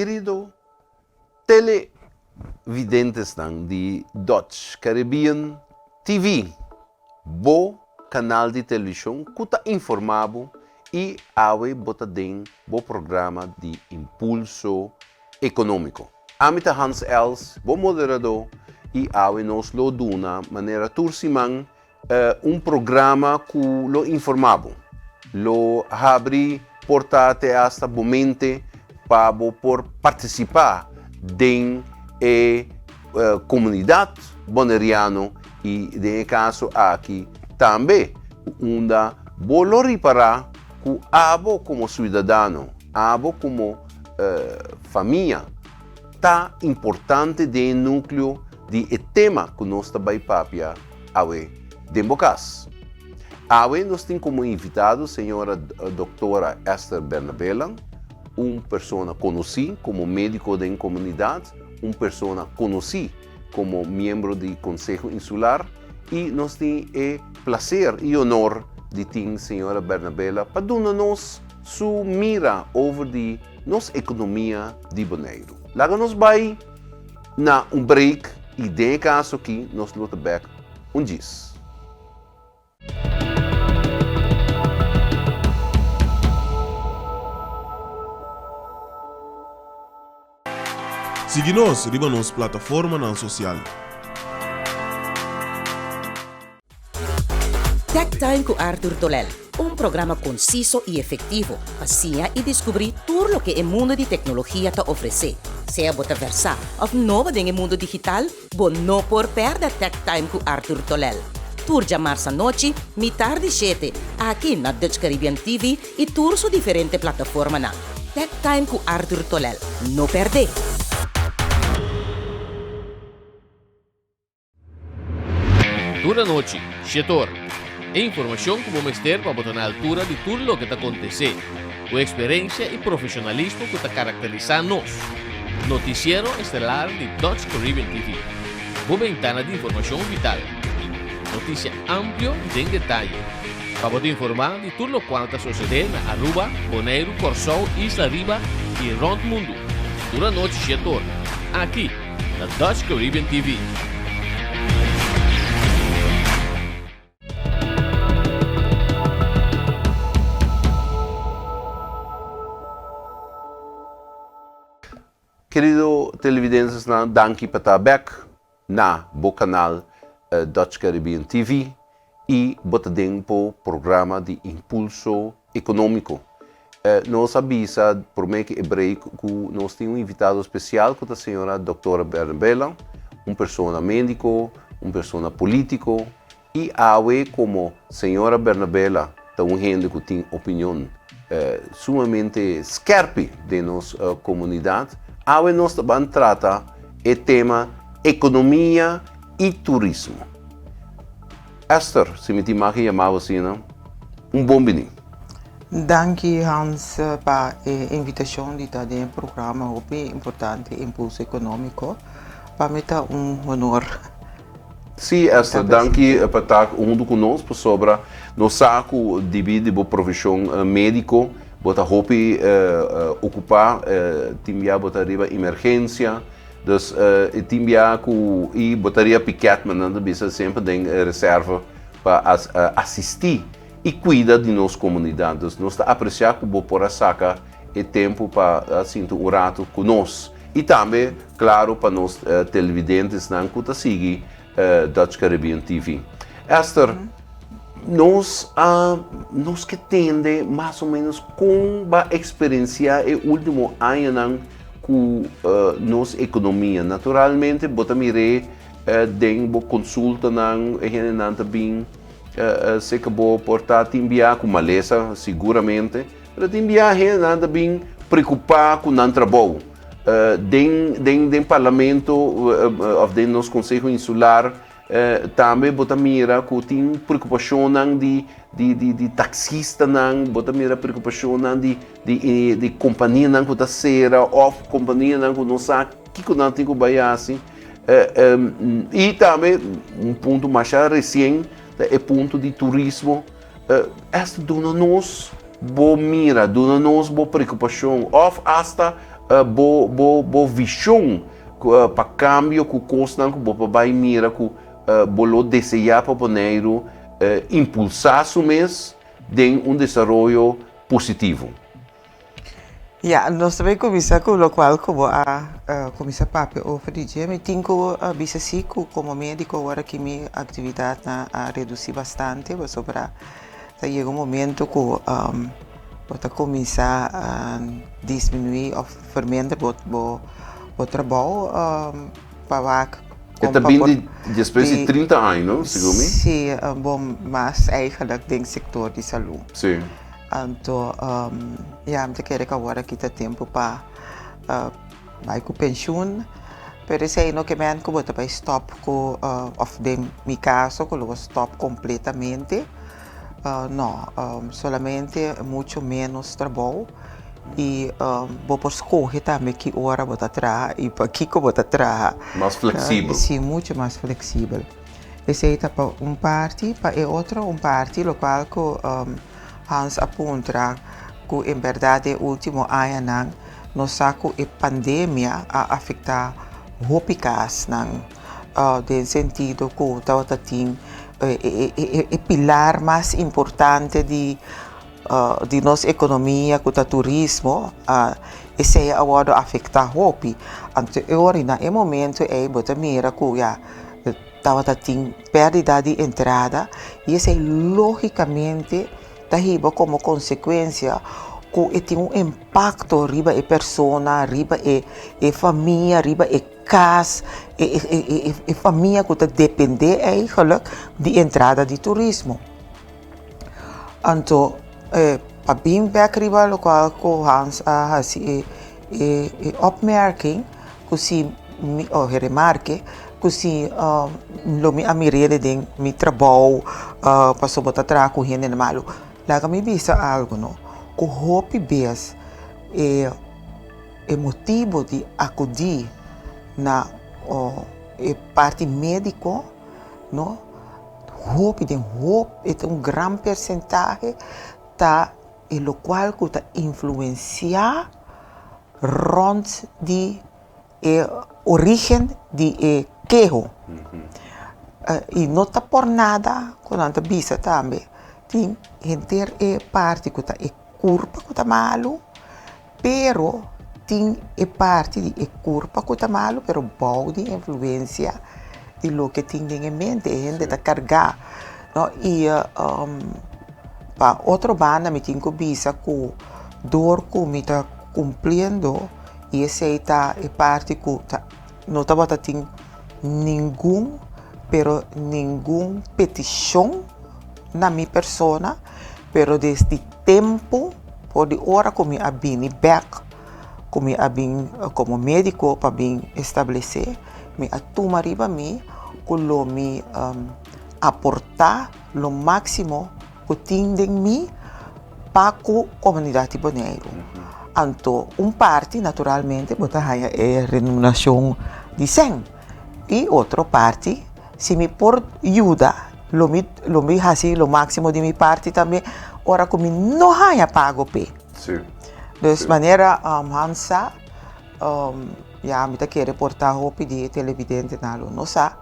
Kerido televidentesnan di Dutch Caribbean TV, bo kanal di televishon ku ta informá bo i awe bo ta den bo programa di Impulso Ekonómiko. Ami ta Hans Els, bo moderadó, i awe nos lo duna manera tur siman Un programa ku lo informá bo, lo habri porta te asta bo mente pa bo por partisipá den e komunidat boneriano i den e kaso aki tambe unda bo lo ripará ku abo komo suidadano, abo komo famia ta importante den e núkleo di e tema ku nos ta bai papia awe den bo kas. Awe nos tin komo invitado señora Doktora Esther Bernabela, un persona konosí komo médiko den komunidat, un persona konosí komo miembro di Konseho Insular i nos tin e plaser i honor di tin señora Bernabela pa duna nos su mira over di nos ekonomia di Boneiru. Laga nos bai na un break y den e caso aki nos lo ta bek un djis. Sigui nos riba nos plataformanan sosial. Tech Time ku Arthur Tolel, un programa konsiso i efektivo pa siña i diskubrí tur loke e mundu di teknologia ta ofresé. Sea bo ta vèrsá òf nobo den e mundu digital, bo no por pèrdè Tech Time ku Arthur Tolel. Tur djamars anochi, mitar di shete, aki na Dutch Caribbean TV i tur su diferente plataformanan. Tech Time ku Arthur Tolel. No pèrdè! Tur anochi, shetor. E informashon ku bo mester pa bo ta na altura di tur loke ta kontesé, ku eksperensia i profeshonalismo ku ta karakterisá nos. Notisiero Estelar di Dutch Caribbean TV, bo bentana di informashon vital. Notisia amplio i den detaye, pa bo ta informá di tur lokual ta sosedé na Aruba, Boneiru, Kòrsou, Isla Riba i rònt mundu. Tur anochi shetor, aki. na Dutch Caribbean TV. Kerido televidentesnan, danki pa ta bek na bo kanal Dutch Caribbean TV i bo ta den bo programa di Impulso Ekonómiko. Nos a bisa promé ku e break ku nos tin un invitado spesial ku ta señora Doktora Bernabela, un persona médiko, un persona polítiko i awe komo señora Bernabela ta un hende ku tin opinion sumamente skèrpi den nos komunidat, awe nos ta ban trata e tema ekonomia i turismo. Esther, si mi tin mag yama bo asina, un bon bini. Danki Hans pa e invitashon di ta den e programa hopi importante Impulso Economico. Pa mi ta un honor. Sí Esther, danki pa ta huntu ku nos pasobra nos sa ku debí di bo profeshon médiko bo ta hopi okupá, tin bia bo ta riba emergensia. Dus e tin bia ku i bo ta ria piket ma nan ta bisa semper den reserva pa asisti i kuida di nos komunidat. Dus nos ta apresiá ku bo por a saka e tempu pa sinta un ratu ku nos i tambe klaro pa nos televidentesnan ku ta sigui Dutch Caribbean TV. Esther, nos a nos ke tende mas o menos kon bo a eksperensiá e último añanan ku nos ekonomia. Naturalmente bo ta mir'é den bo konsultanan, e hendenan ta bin seka bo por ta tin bia ku malesa siguramente, pero tin bia hendenan ta bin preokupá ku nan trabou. Den den den parlamento òf den nos konseho insular tambe bo ta mira ku tin preokupashonnan di di di di taksistanan, bo ta mira preokupashonnan di di di kompanianan ku ta sera òf kompanianan ku no sa kiko nan tin ku bai hasi. I tambe un punto masha resien ta e punto di turismo. Esta duna nos bo mira, duna nos bo preokupashon òf asta. bo bo bo vishon pa kambio ku kosnan ku bo por bai mira ku bo lo deseá pa Boneiru impulsá su mes den un desaroyo positivo? Ya, nos ta bay cuminsa cu locual cu bo a cuminsa papia over di dje. Mi tin cu bisa si cu como medico awor aki mi actividadnan a reduci bastante pasobra ta yega un momento cu bo ta cuminsa disminui of verminder bo bo trabou pa wak E ta bin di despues di 30 aña, no? Segun mi. Si, bon mas eigenlijk den sector di salud. Si. Anto ya mi ta kere ku awor aki ta tempu pa bai ku penshun, pero esei no ke men ku bo ta bai stòp ku òf den mi kaso ku lo bo stòp kompletamente, no, solamente muchu ménos trabou i bo por skohe tambe ki ora bo ta traha i pa kiko bo ta traha. Mas fleksibel. Si, muchu mas fleksibel. Esei ta pa un parti, pa e otro un parti lokual ku Hans a puntra ku en bèrdat e último añanan nos sa ku e pandemia a afektá hopi kasnan den sentido ku tabata tin e pilar mas importante di di nos ekonomia ku ta turismo esei a wòrdu afektá hopi. Anto e ora na e momento ei bo ta mira ku ya tabata tin pèrdida di entrada i esei lógikamente ta hiba komo konsekuensia ku e tin un impakto riba e persona, riba e e famia, riba e kas, e e e famia ku ta dependé eigentlik di entrada di turismo. Anto pa bin bèk riba lokual ku Hans a hasi e e opmerking ku si mi o e remarke ku si lo mi a mir'é den mi trabou pasobra bo ta traha ku hendenan malu. Laga mi bisa algu no, ku hopi bes e e motibu di akudí na e parti médiko no hopi den hopi e ta un gran persentahe ta e lokual ku ta influensiá rònt di e orígen di e keho. I no ta por nada ku nan ta bisa tambe tin henter e parti ku ta e kurpa ku ta malu, pero tin e parti di e kurpa ku ta malu pero bou di influensia di loke tin den e mente, e hende ta kargá no. I pa otro banda mi tin ku bisa ku dor ku mi ta kumpliendo i esei ta e parti ku ta no tabata tin ningun pero ningun petishon na mi persona pero desdi tempu for di ora ku mi a bini bèk ku mi a bin komo médiko pa bin establesé mi a tuma riba mi ku lo mi aportá lo máksimo ku tin den mi pa ku komunidat di Boneiru. Anto un parti naturalmente bo ta haña e remunerashon di sèn i otro parti si mi por yuda lo mi lo mi hasi lo máksimo di mi parti tambe ora ku mi no haña pago p'e. Dus manera Hans sa ya mi ta kere por ta hopi di e televidentenan lo no sa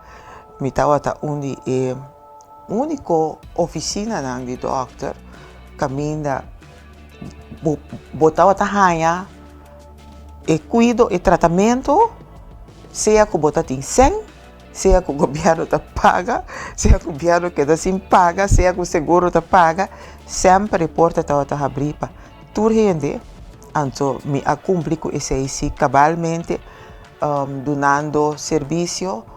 mi tabata un di e Úniko ofisinanan di dòkter kaminda bo bo tabata haña e kuido, e tratamentu, sea ku bo ta tin sèn, sea ku gobièrnu ta paga, sea ku gobièrnu keda sin paga, sea ku seguro ta paga, semper e porta tabata habrí pa tur hende. Anto mi a kumpli ku esei si kabalmente dunando servisio.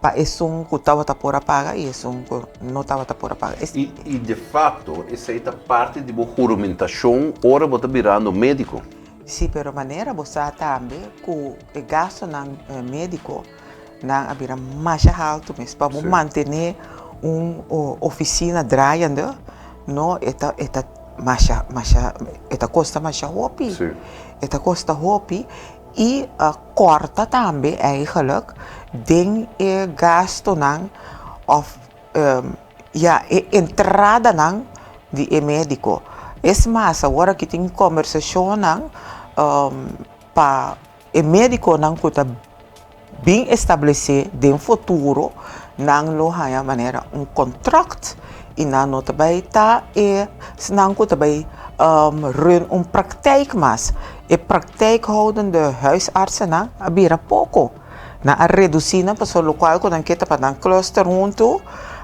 Pa esun ku tabata por a paga i esun ku no tabata por a paga. I de facto esei ta parti di bo huramentashon ora bo ta birando médiko. Sí, pero manera bo sa tambe ku e gastunan médiko nan a bira masha haltu mes. Pa bo mantené un ofisina draaiende no e ta e ta masha masha e ta kosta masha hopi. E ta kosta hopi I kòrta tambe eigenlijk den e gastunan òf ya e entradanan di e médiko. Es mas awor aki tin kombersashonnan. pa e médikonan ku ta bin establesé den futuro nan lo haña manera un kontrakt i nan no ta bai ta e esnan ku ta bai run un praktijk mas. E praktijkhoudende huisartsennan a bira poko. Nan a redusí nan pasobra lokual ku nan ke ta pa nan cluster huntu.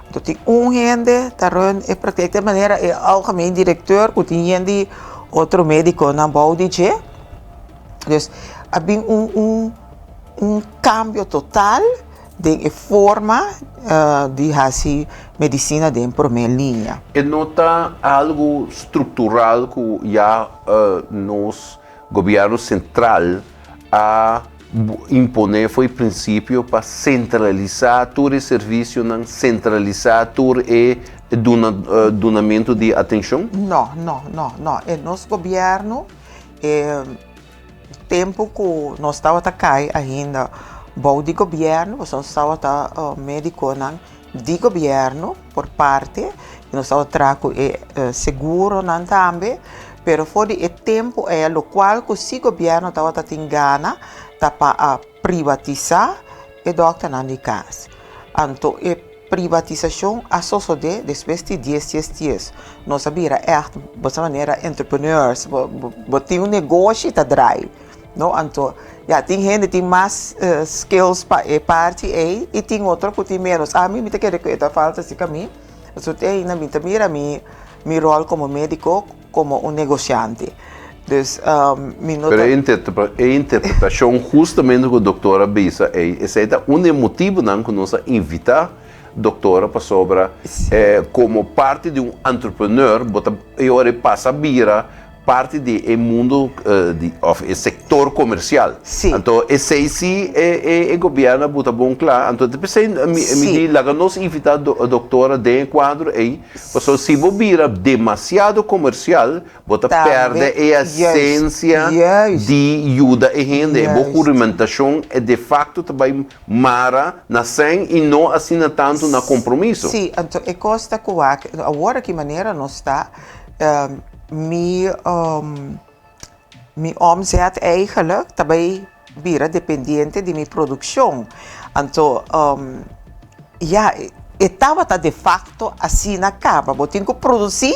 Anto tin un hende ta run e praktijk di manera e algemeen direkteur ku tin yen di otro médikonan bou di dje. Dus a bin un un un kambio total den e forma di hasi medisina den promé liña. E no ta algu struktural ku ya nos gobièrnu sentral a imponé for e prinsipio pa sentralisá tur e servisionan, sentralisá tur e dunamentu di atenshon? No, no, no, no. E nos gobièrnu E tempu ku nos tabata kai ainda bou di gobièrnu, pasobra nos tabata médikonan di gobièrnu por parte, i nos tabata traha ku e seguronan tambe, pero for di e tempu ei lokual ku si gobièrnu tabata tin gana ta pa a privatisá e dòkternan di kas. Anto e Privatisashon a sosodé despues di dies dies dies. Nos a bira ègt boso manera entrepreneurs, bo bo tin un negoshi ta drai, no? Anto ya tin hende tin mas skills pa e parti ei i tin otro ku tin ménos. Ami mi ta kere ku e ta falta si kami, pasobra te ainda mi ta mira mi mi ròl komo médiko komo un negosiante. Dus mi no ta. Pero e interpretashon hustamente ku doktor a bisa ei, esei ta un di e motibunan ku nos a invitá doktor pasobra komo parti di un entrepreneur bo ta e ora e pasa bira parti di e mundu di òf e sektor komersial. Anto esei si e gobièrnu a buta bon kla. Anto ta p'esei mi di laga nos invitá doktor den e kuadro ei pasobra si bo bira demasiado komersial Bo ta pèrdè e esensia di yuda e hende. Bo hurimentashon de fakto ta bai mara na sèn i no asina tantu na kompromiso. Sí, anto e kos ta ku wak awor aki manera nos ta, mi mi omzet eigenlijk ta bai bira dependiente di mi produkshon. Anto ya, e tabata de fakto asina kaba. Bo tin ku produsí,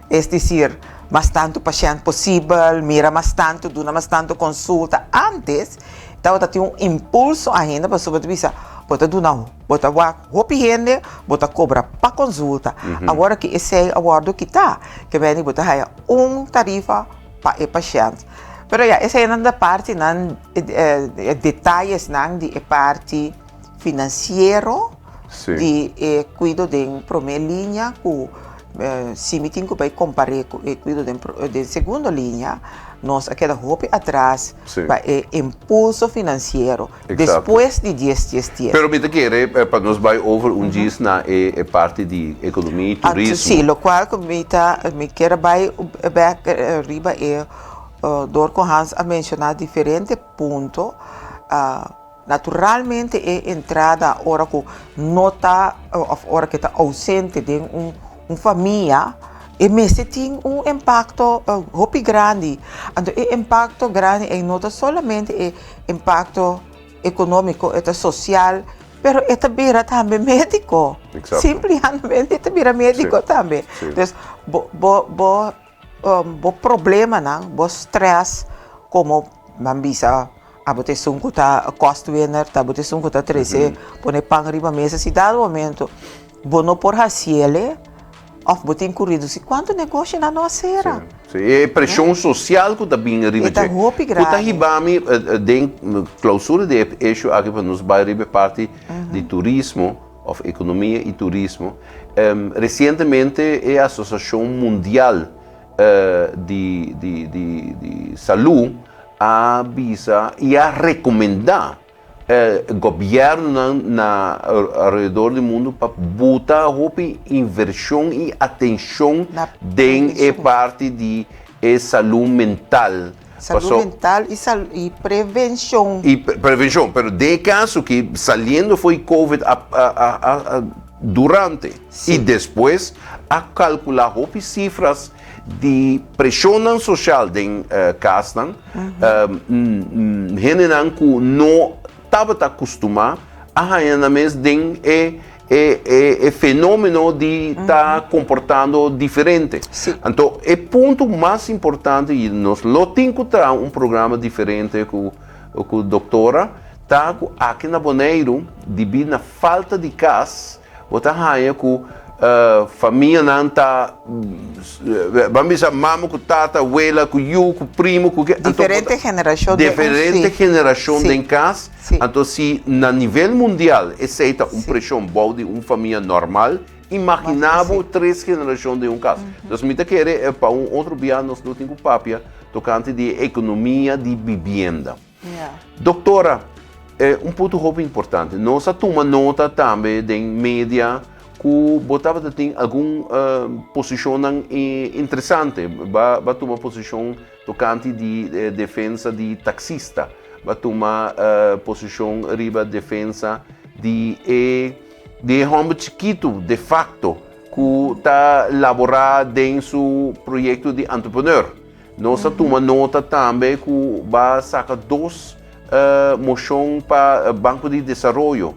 es desir, mas tantu pashènt posibel, mira mas tantu, duna mas tantu konsulta. Ántes tabata tin un impulso ainda pasobra bo ta bisa bo ta duna, bo ta wak hopi hende, bo ta kobra pa konsulta. Awor aki esei a wòrdu kitá, ke beni bo ta haya un tarifa pa e pashènt. Pero ya, eseinan ta partinan, e detayesnan di e parti finansiero di e kuido den promé liña ku si mi tin ku bai kompar'é ku e kuido den segundo liña, nos a keda hopi atras pa e impulso finansiero despues di dies dies dies. Pero mi ta kere pa nos bai over un djis na e parti di ekonomia i turismo. Si, lokual ku mi ta mi kier a bai bek riba e dor ku Hans a menshoná diferente punto. Naturalmente e entrada ora ku no ta òf ora ku e ta ousente den un famia e mester tin un impakto hopi grandi. Anto e impakto grandi ei no ta solamente e impakto ekonómiko, e ta sosial, pero e ta bira tambe médiko. Simplemente e ta bira médiko tambe. Dus bo bo bo bo problemanan, bo strès komo nan bisa Abo ta esun ku ta kostwinner, ta abo ta esun ku ta trese pone pan riba mesa. Si dado momento bo no por hasiele òf bo tin ku redusí, kuantu negoshonan no a sera? Sí, e preshon sosial ku ta bin riba dje. E ta hopi grandi. Ku ta hiba mi den klausura di e issue aki pa nos bai riba e parti di turismo òf ekonomia i turismo. Resientemente e Asosiashon Mundial di di di di salú a bisa i a rekomendá gobièrnunan na alrededor di mundu pa buta hopi invershon i atenshon den e parti di e salú mental. Salú mental i i prevenshon. I prevenshon, pero den e kaso ki saliendo for di covid a a durante i despues a kalkulá hopi sifras. di preshonnan sosial den kasnan, hendenan ku no tabata kustumá a haña nan mes den e e fenómeno di ta komportando diferente. Anto e punto mas importante i nos lo tin ku traha un programa diferente ku ku doktora ta ku aki na Boneiru dibí na falta di kas Bo ta haña ku famianan ta, ban bisa mama ku tata, wela ku yu, ku primo, ku ke. Diferente generashon den un Diferente generashon den kas. Anto si na nivel mundial esei ta un preshon bou di un famia normal, imaginá bo tres generashon den un kas. Dus mi ta kere pa un otro bia nos lo tin ku papia tokante di e ekonomia di bibienda. Doktora, un punto hopi importante. Nos a tuma nota tambe den media ku bo tabata tin algun posishonnan interesante. Ba ba tuma posishon tokante di defensa di taksista. Ba tuma posishon riba defensa di e di e hòmber chikitu de fakto ku ta laborá den su proyekto di entrepreneur. Nos a tuma nota tambe ku ba saka dos moshon pa Banko di Desaroyo.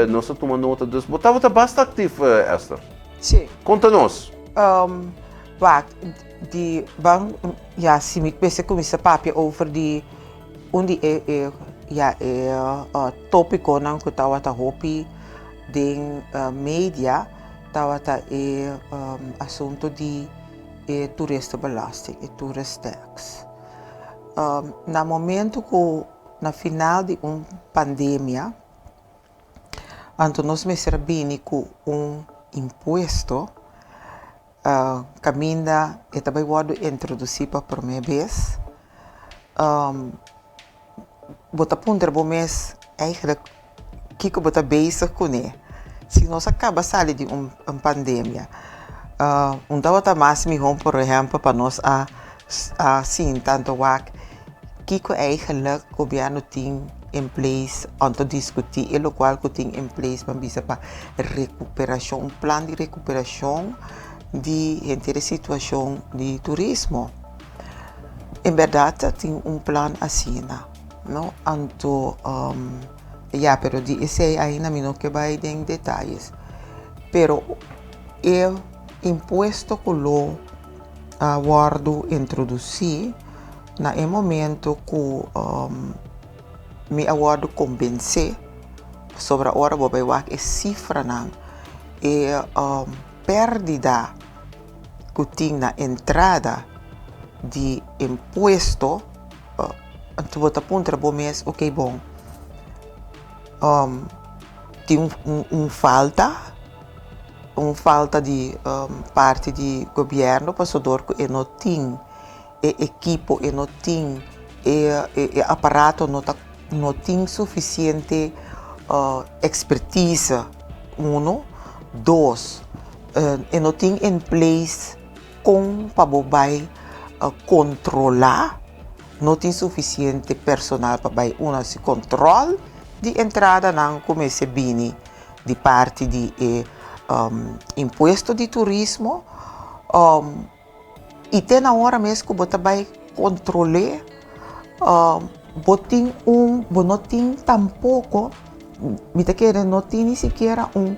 Nos a tuma nota dus bo tabata basta aktif, Esther. Sí. Konta nos. Wak, di ban, ya, si mi mester kuminsá papia over di un di e e ya e tópikonan ku tabata hopi den media tabata e asuntu di e toeristenbelasting, e tourist tax. Na momento ku na final di un pandemia, anto nos mester a bini ku un impuesto kaminda e ta bai wòrdu introdusí pa promé bes. Bo ta puntra bo mes eigenlijk kiko bo ta bezig kuné. Si nos a kaba sali di un pandemia, un tabata mas mihó por ehèmpel pa nos a a sinta anto wak kiko eigenlijk gobièrnu tin in place anto diskutí e lokual ku tin in place pa bisa pa rekuperashon, un plan di rekuperashon di henter e situashon di turismo. En bèrdat ta tin un plan asina, no? Anto ya, pero di esei ainda mi no ke bai den detayes. Pero e impuesto ku lo a wòrdu introdusí na e momento ku mi a wòrdu kombensé, pasobra ora bo bai wak e sifranan, e pèrdida ku tin na entrada di impuesto, anto bo ta puntra bo mes, oke bon, tin un falta, un falta di parti di gobièrnu pasobra dor ku e no tin e ekipo, e no tin e aparato no ta no tin sufisiente ekspertise, uno. Dos, e no tin in place kon pa bo bai kontrolá, no tin sufisiente personal pa bai uno hasi kontrol di entradanan ku mester bini di parti di e impuesto di turismo. I te na ora mes ku bo ta bai kontrol'é, bo tin un, bo no tin tampoko, mi ta kere no tin ni sikiera un,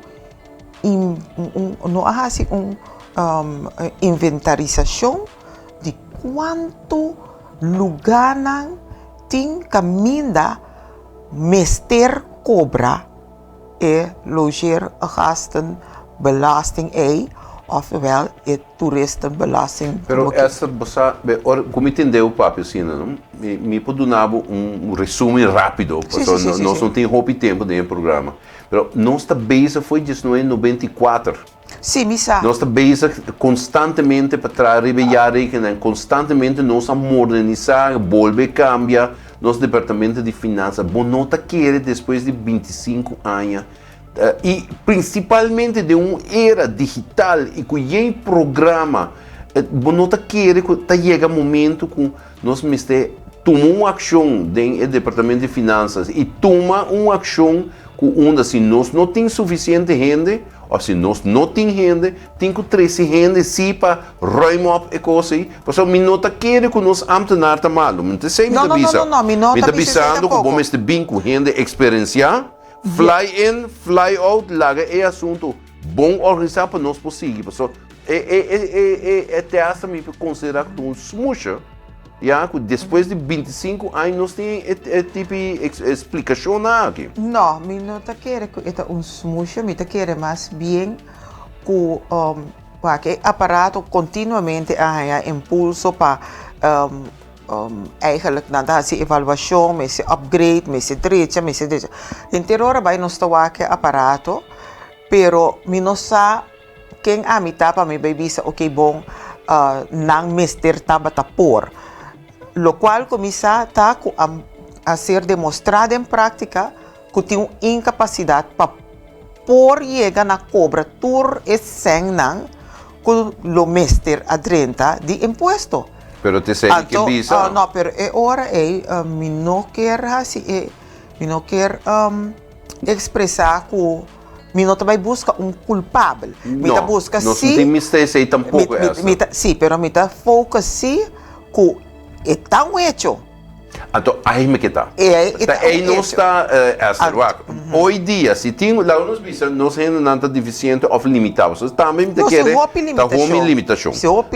no a hasi un inventarisashon di kuantu lugánan tin kaminda mester kobra. E logeergastenbelasting ei, oftewel e toeristenbelasting. Pero Esther, bo sa, be, ora ku mi tende bo papia asina, no, mi, mi por duna bo un resumen rápido, pasobra no, nos no tin hopi tempu den e programa. Pero nos ta bezig for diesnuebe nobenta i kuater. Sí, mi sa. Nos ta bezig konstantemente pa traha riba e jaarrekening. Konstantemente nos a modernisá, bolbe kambia nos departamento di finansa. Bo no ta kere despues di bintisinku aña i prinsipalmente den un era digital i ku yen programa, bo no ta kere ku ta yega momento ku nos mester tuma un akshon den e departamento di finansas i tuma un akshon ku unda si nos no tin sufisiente hende. òf si nos no tin hende, tin ku trese hende sí pa ruim op e kos ei. Pasobra mi no ta kere ku nos ámtenar ta malu. Mi no ta esei mi No, ta no, no, bisa. no, no, mi no Mi ta ta bisa esei bisando ku bo tampoko. mester bin ku hende eksperensiá, fly in, fly out, laga e asuntu bon organisá pa nos por sigui. Pasobra e e e e e e te hasta mi por konsiderá ku ta un smusha, ya, ku despues di bintisinku aña nos tin e e tipi splikashonnan aki. No, mi no ta kere ku e ta un smusha, mi ta kere mas bien ku wak e aparato kontinuamente a haña impulso pa Eigenlijk nan ta hasi evaluashon, mester upgrade, mester drecha, mester drecha. Henter ora bai nos ta wak e aparato, pero mi no sa ken ami ta pa mi bai bisa oke bon nan mester tabata por. Lokual ku mi sa ta ku a a ser demostrá den práktika ku tin un inkapasidat pa por yega na kobra tur e sènnan ku lo mester a drenta di impuesto. Pero te esei mi ke bisa. Anto, no, pero e ora ei mi no kier hasi e, mi no kier ekspresá ku mi no ta bai buska un kulpabel. Mi ta buska si. No, nos no tin mester esei tampoko, Esther. Mi ta, si, pero mi ta focus si ku e ta un hecho. Anto ai me ke ta. Ta ei nos ta Esther wak. Hoy dia si tin laga nos bisa nos hendenan ta deficiente of limitá. Pasobra tambe mi ta kere ta hopi limitashon.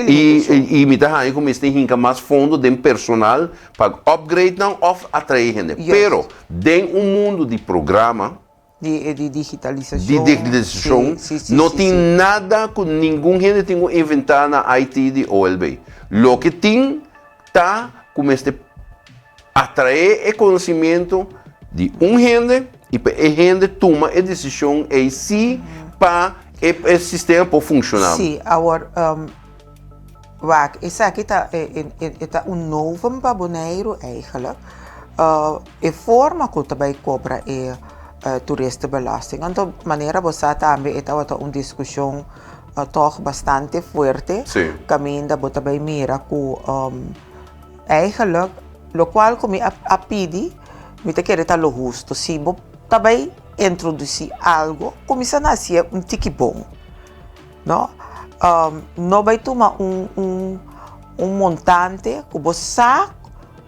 I mi ta haña ku mester hinka mas fondo den personal pa upgrade nan of atrae hende. Pero den un mundu di programa. Di e di digitalisashon. Di digitalisashon. No tin nada ku ningun hende tin ku inventá na IT di OLB. Loke tin ta ku mester atraé e konosimentu di un hende i pa e hende tuma e desishon ei si pa e sistema por funshoná. Sí, awor wak esaki ta e ta un novum pa Boneiru eigenlijk. E forma ku ta bai kobra e toeristenbelasting. Anto manera bo sa tambe e tabata un diskushon tòg bastante fuerte. Kaminda bo ta bai mira ku eigenlijk lokual ku mi a pidi mi ta kere ta lo husto. Si bo ta bai introdusí algu kuminsá na hasié un tiki bon. No, no bai tuma un un un montante ku bo sa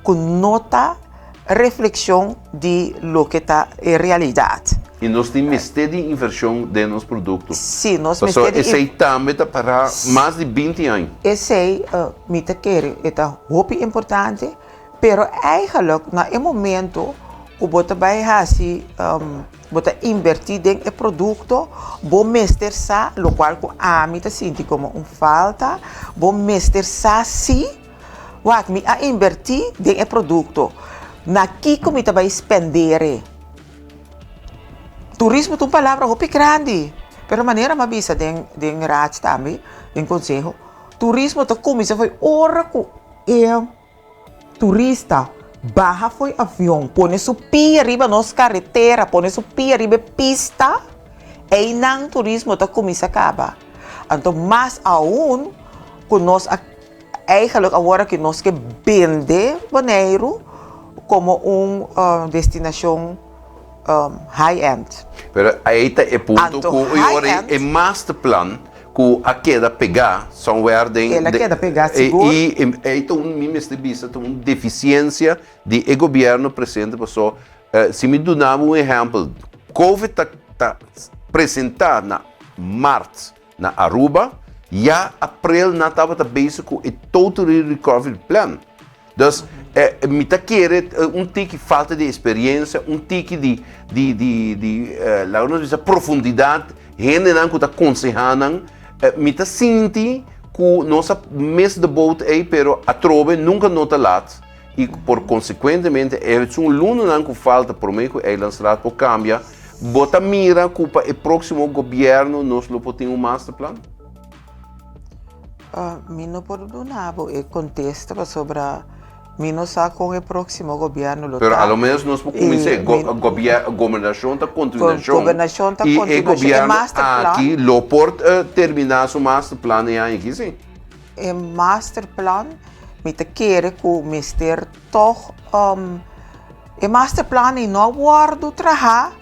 ku no ta reflekshon di loke ta e realidat. I nos tin mester di invershon den nos produkto. Sí, nos mester di. Pasobra esei tambe ta para mas di binti aña. Esei mi ta kere e ta hopi importante. Pero eigenlijk na e momento ku bo ta bai hasi, bo ta inbertí den e produkto, bo mester sa, lokual ku ami ta sinti komo un falta, bo mester sa si, wak, mi a inbertí den e produkto, na kiko mi ta bai spendere? Turismo ta un palabra hopi grandi, pero manera mi a bisa den den raad tambe, den konseho, turismo ta kuminsá for ora ku e Turista baha fo'i avion, pone su pia riba nos karetera, pone su pia riba e pista, einan turismo ta kuminsá kaba. Anto mas aun ku nos a eigenlijk awor aki nos ke bende Boneiru komo un destinashon high end. Pero ei ta e punto ku e masterplan Ku a keda pegá somewhere den. El a keda pegá sigur. I ei ta un, mi mester bisa, ta un defisiensia di e gobièrnu presente paso si mi duna bo un ehèmpel, Covid ta ta presentá na mart na Aruba, ya aprel nan tabata bezig ku e totally recovery plan. Dus mi ta kere un tiki falta di experiencia, un tiki di di di di laga nos bisa profundidad, hendenan ku ta konseha nan, mi ta sinti ku nos a miss the boat ei pero atrobe nunka no ta lat i por konsekuentemente esun lunanan ku falta prome ku Eilandsraad por kambia, bo ta mira ku pa e próksimo gobièrnu nos lo por tin un masterplan? Mi no por duna bo e kontesta pasobra mi no sa kon e próksimo gobièrnu lo ta. Pero a lo ménos nos por kumins'é. Gobernashon ta kontinuashon. Gobernashon ta kontinuashon. I e gobièrnu aki lo por terminá su masterplan e aña aki, sí. E masterplan mi ta kere ku mester tòg e masterplan ei no a wòrdu trahá.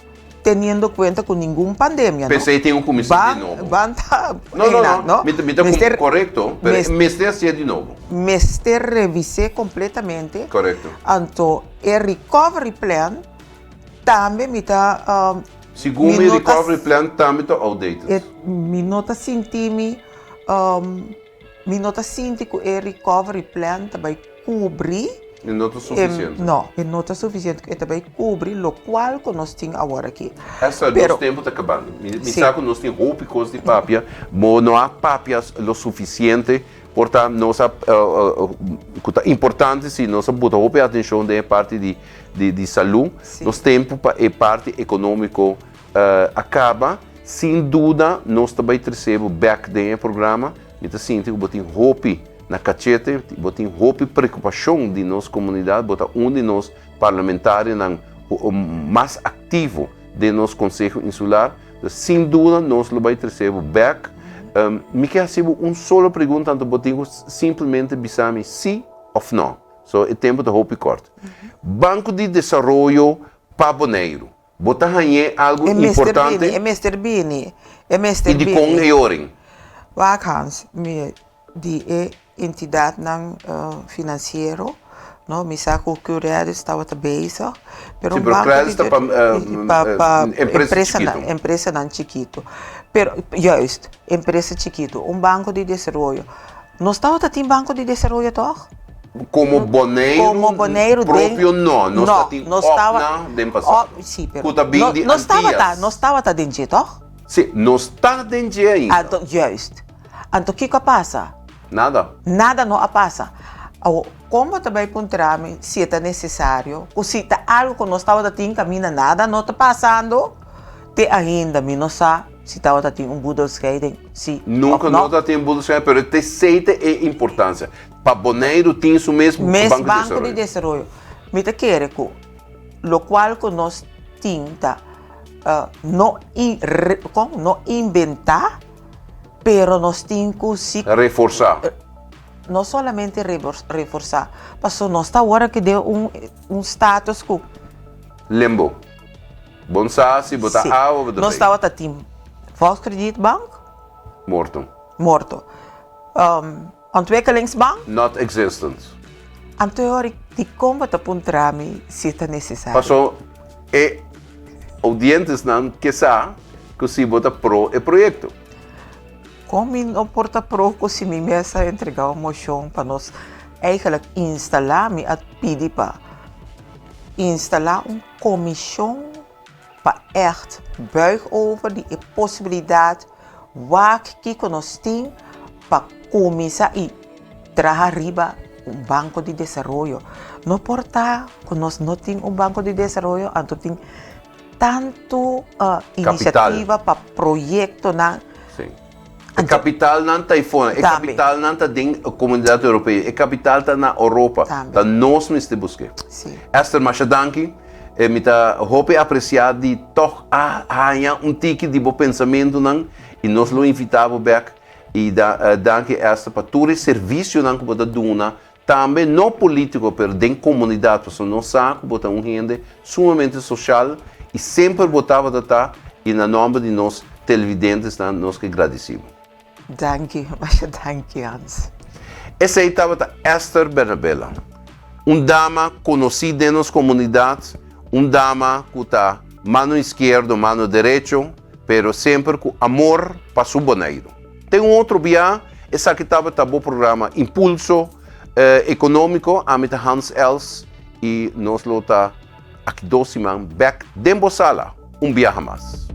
Teniendo cuenta cu ningun pandemia, no. P'esey tin un cuminsa di nobo. Ban ta No, no, no. no. Mi ta, mi ta mester, correcto, pero mester, mester hacié di nobo. Mester revis'é completamente. Correcto. Anto e recovery plan tambe mi ta um, Segun mi recovery plan tambe ta outdated. E, mi no ta sinti mi, um, mi no ta sinti cu e recovery plan ta bay cubri. E no ta suficiente. E, no, e no ta suficiente. E ta bay cubri locual cu nos tin awor aki. Esther, Pero, nos tempo ta cabando. Mi, mi sa cu nos tin hopi cos di papia, bo no a papia lo suficiente. Por ta nos a cu ta importante si nos a buta hopi atencion den e parti di di di salud. Nos tempo pa e parti economico a caba. Sin duda nos ta bay trece bo bek den e programa. Mi ta sinti cu bo tin hopi na cachete, bo tin hopi preocupacion di nos comunidad, bo ta un di nos parlamentarionan mas activo den nos Conseho Insular. Sin duda nos lo bai trece bo bek. Mi ke haci bo un solo pregunta anto bo tin cu simplemente bisa mi si of no. So e tempo ta hopi kort. Banco di Desaroyo pa Boneiru, bo ta hañ'é algo importante? E mester bini, e mester bini. I dikon e orin? Wak Hans, mi di e Entidadnan financiero, no, mi sa cu Qredits tabata bezig, pero un banco di pa pa empresanan empresanan chikito, pero juist empresa chikito, un banco di desaroyo, nos tabata tin banco di desaroyo toch? Como Boneiru Como Boneiru propio no, nos ta tin OPNA den pasado, cu ta bin di Antillas. Nos tabata den dje toch? Si, nos ta den dje ainda. Juist. Anto kiko a pasa? Nada. Nada no a pasa. Awor, kon bo ta bai puntra mi si e ta nesesario? Ku si ta algu ku nos tabata tin kaminda nada no ta pasando? Te ainda mi no sa si tabata tin un boedelscheiding, si òf no. Nunka no ta tin boedelscheiding, pero esei ta e importansia. Pa Boneiru tin su mes Banko di Desaroyo. Mes Banko di Desaroyo. Mi ta kere ku lokual ku nos tin ta no kon no inventá. Pero nos tin cu si. Reforsa. No solamente reforsa, paso nos ta awor aki den un un status cu. Limbo. Bon sa si bo ta A o bo ta B. Nos tabata tin Volkskredietbank. Morto. Morto. Ontwikkelingsbank. Not existent. Anto e ora dikon bo ta puntra mi si e ta nesesario? Paso e audientesnan ke sa ku si bo ta pro e proyekto. Kon mi no por ta pro ku si mi mes a entrega un moshon pa nos eigenlijk instalá, mi a pidi pa instalá un komishon pa ègt buig over di e posibilidat wak kiko nos tin pa kuminsá i traha riba un banko di desaroyo. No por ta ku nos no tin un banko di desaroyo anto tin tantu inisiativa pa proyektonan. E kapitalnan ta ei fora, e kapitalnan ta den Komunidat Europeo, e kapital ta na Oropa, ta nos mester busk'é. Esther, masha danki. Mi ta hopi apresiá di tòg a haña un tiki di bo pensamentunan i nos lo invitá bo bèk. I danki Esther pa tur e servisionan ku bo ta duna Tambe no politico pero den comunidad pasobra nos sa cu bo ta un hende sumamente social y semper bo tabata ta y na nomber di nos televidentesnan nos ke gradici bo. Danki, masha danki Hans. Esey tabata Esther Bernabela, un dama conoci den nos comunidad, un dama cu ta mano izquierdo mano derecho pero semper cu amor pa su Boneiru. Den un otro bia, esaki tabata bo programa Impulso Economico. Ami ta Hans Els y nos lo ta aki dos siman bek den bo sala un biaha mas.